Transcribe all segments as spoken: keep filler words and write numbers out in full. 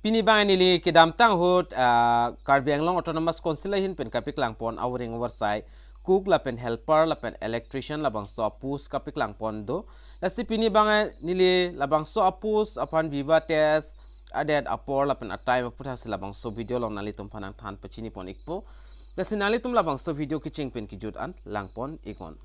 Pini abang neli kedamtang ahut, ah, Karbi Anglong Autonomous Council ahin pen kapaklangpon avoreng avarsai, cook lapen helper lapen electrician labangso a-post kapaklangpon do. Lasi pini abang neli labangso a-post aphan viva test adet, apor lapen a-time aputhaksi labangso video along nanglitumphan nangthan pachinipon ikpo. Lasi nanglitum labangso video kecheng pen kejut an langpon iknon.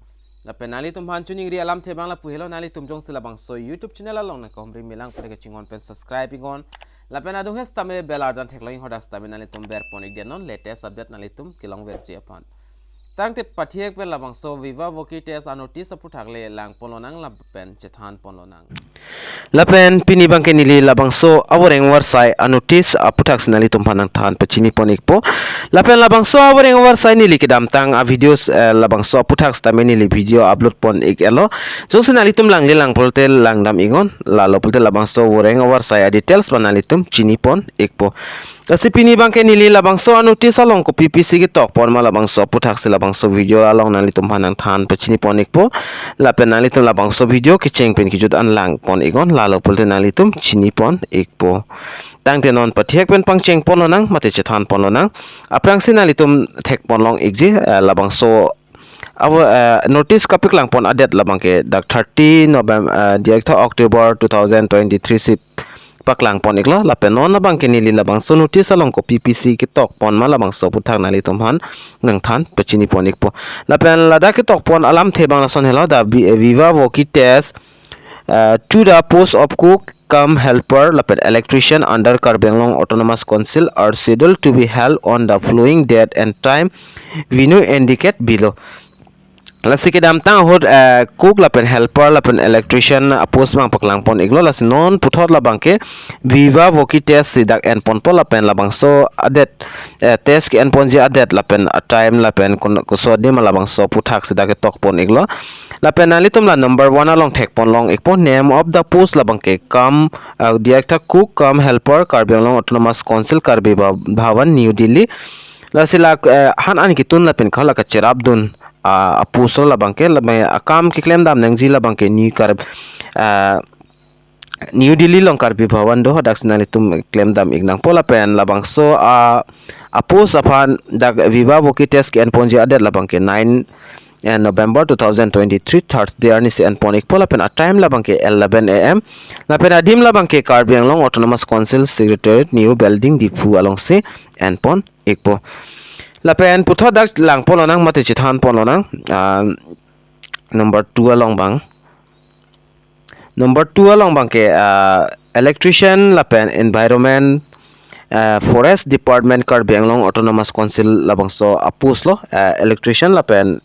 Lapen nanglitumphan choningri alamthe abang lapu helo, nanglitum jongsi labangso YouTube channel along nangkehumri melang pura kachinghon pen subscribe iknon. Lapen adung hes tame bell arjan theklong inghordas tame nanglitum berpon ikdet non, latest update nanglitum kelongverji aphan. Tangte pathek pen labangso viva voce test a-notice aputhak le langponlonang lapen chethanponlonang. Lapen pini abangke neli labangso avoreng avarsai a-notice aputhaksi nanglitumphan nangthan pachinipon ikpo. Lapen labangso avoreng avarsai neli kedamtang a-videos, eh, labangso aputhak sitame neli video upload pon ik-etlo. Jongsi nanglitum langle lang pulote langdam iknon, lalo pulote labangso avoreng avarsai a-details abang nanglitum chinipon ikpo. Lasi pini abangke neli labangso a-notice along kopi pisi ketokpon ma labangso aputhaksi labangso video along nanglitumphan nangthan pachinipon ikpo. Lapen nanglitum labangso video kecheng pen kejut an langpon iknon, lalo pulote nanglitum chinipon ikpo. Tangte non pathek pen pangchengponlonang mate chethanponlonang. Aphrangsi nanglitum thekponlong ikji, eh, labangso avo, eh, notice kapaklangpon adet labangke dak thirty November, eh, diak tha October two thousand twenty-three si paklangpon iklo. Lapen non abangke neli labangso notice along kopi pisi ketokpon ma labangso aputhak nanglitumphan nangthan pachinipon ikpo. Lapen ladak ketokpon alamthe abang lason helo, the vi-, viva voce test, uh, to the post of cook cum helper lapen electrician under Karbi Anglong Autonomous Council are scheduled to be held on the following date and time, venue indicate below. Lasi kedamtang ahut, eh, cook lapen helper lapen electrician a-post abang paklangpon iklo. Lasi non puthot labangke viva voce test si dak enponpo lapen labangso adet, eh, test ke-enponji adet lapen a-time lapen kon-, koso adim labangso aputhak si dak ketokpon iklo. Lapen nanglitum la number one along thekponlong ikpo, name of the post labangke cum, eh, diak tha cook cum helper, Karbi Anglong Autonomous Council, Karbi Bha-, Bhawan, New Delhi. Lasi la, eh, han an ketun lapen khala kacherapdun, ah, a-post labangke, labang akam keklem dam nangji labangke New Kar-, ah, New Delhi along Karbi Bhawan do, hadaksi nanglitum klem dam iknangpo. Lapen labangso, ah, a-post aphan dak viva voce test ke-enponji adet labangke nine, eh, November two thousand twenty-three, Thursday arni si enpon ikpo. Lapen a-time labangke eleven A M. Lapen adim labangke Karbi Anglong Autonomous Council Secretariat, New Building, Diphu alongsi enpon ikpo. Lapen puthot dak langponlonang mate chethanponlonang, ah, number two along abang. Number two along abangke, ah, electrician lapen environment, ah, forest department, Karbi Anglong Autonomous Council labangso a-post lo, ah, electrician lapen,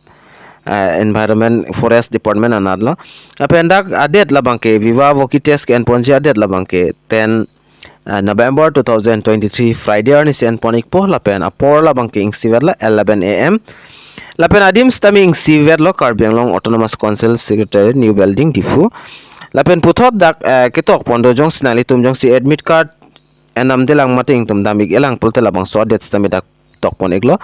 ah, environment forest department anatlo. Lapen dak adet labangke viva voce test ke-enponji adet labangke ten, ah, November two thousand twenty-three, Friday arni si enpon ikpo. Lapen apor labangke ingsivetlo eleven A M. Lapen adim sitame ingsivetlo Karbi Anglong Autonomous Council Secretariat, New Building, Diphu. Lapen puthot dak, eh, ketokpon do, jongsi nanglitum jongsi admit card endamdelang mate ingtum dam ik-elang pulote labangso adet sitame dak tokpon iklo.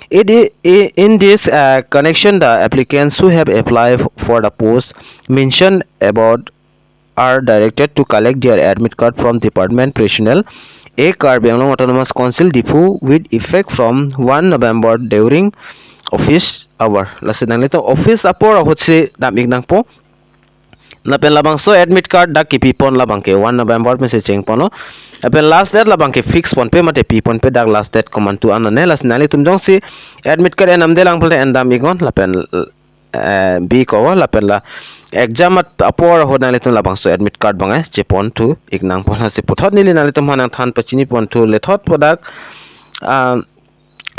It i-, i-, in this, uh, connection, the applicants who have applied f-, for the post mentioned above are directed to collect their admit card from department personnel, A, Karbi Anglong Autonomous Council, Diphu, with effect from one November during office hour. Lasi nanglitum office apor ahutsi dam iknangpo. Lapen labangso admit card dak kepipon labangke one November pensi chengponlo. Lapen last date labangke fix ponpe mate piponpe, dak last date komantu anane. Lasi nanglitum jongsi admit card endamdelang pulote endam iknon lapen, eh, bi kovo lapen la exam at apor ahut nanglitum labangso admit card abang, eh, cheponthu iknangpo. Lasi puthot neli nanglitumphan nangthan pachiniponthu lethotpo dak, ah,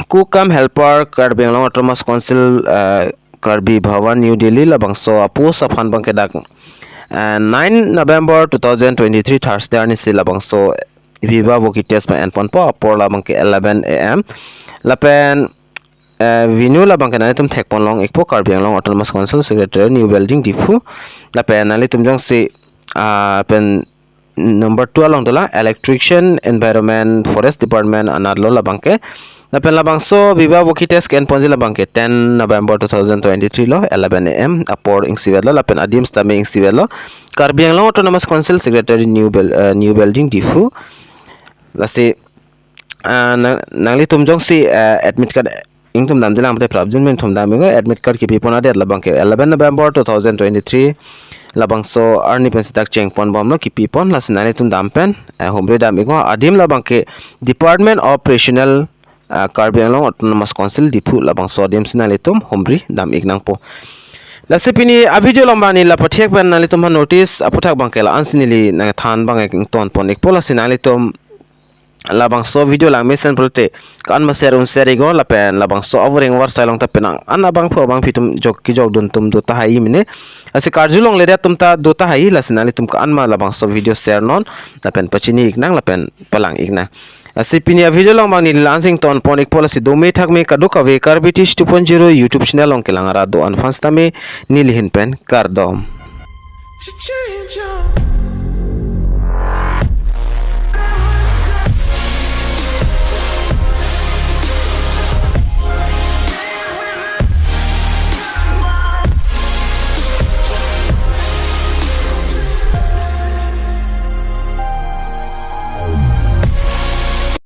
cook cum helper, Karbi Anglong Autonomous Council, eh, Karbi Bhawan, New Delhi, labangso a-post aphan abangke dak, eh, nine November two thousand twenty-three, Thursday arni si labangso viva voce test abang enponpo, apor labangke eleven A M. Lapen, eh, venue labangke nanglitum thekponlong ikpo, Karbi Anglong Autonomous Council Secretariat, New Building, Diphu. Lapen nanglitum jongsi, ah, pen number two along dolang, electrician, environment, forest department anatlo labangke. Lapen labangso viva voce test ke-enponji labangke ten November two thousand twenty-three lo, eleven A M apor ingsivetlo, lapen adim sitame ingsivetlo, Karbi Anglong Autonomous Council Secretariat, New Buil-, eh, New Building, Diphu. Lasi, ah, nang, nanglitum jongsi, ah, admit card ingthum damde lang pute prapjin pen ingthum dam iknon, admit card kipipon adet labang ke eleven November two thousand twenty-three, labangso arni pen seta chengponbomlo, kipipon. Lasi nanglitum dam pen, eh, humri dam iknon. Adim labang ke Department of Regional, ah, Karbi Anglong Autonomous Council Diphu, labangso adim si nanglitum humri dam ik nangpo. Lasi pini a-video along abang neli la pathek pen nanglitum aphan notice aphuthak abang ke la-an si neli nangthan abang ingtonpon ikpo. Lasi nanglitum labangso video langmesen pulote ko-an ma share un share iknon, lapen labangso avoreng avarsai along ta penang an abangphu abangphi atum jok kejokdun atum do tahai mene. Lasi karjulong ledet atum ta do tahai, lasi nanglitum ko-an ma labangso video share non, lapen pachini ik nang lapen palang ik nang. Lasi pini a-video along abang neli la-an si ingtonpon ikpo. Lasi dome thakme kadokave Karbi Tish two point zero YouTube channel along kelang arat do-an aphan sitame neli ahin pen kardom. To change your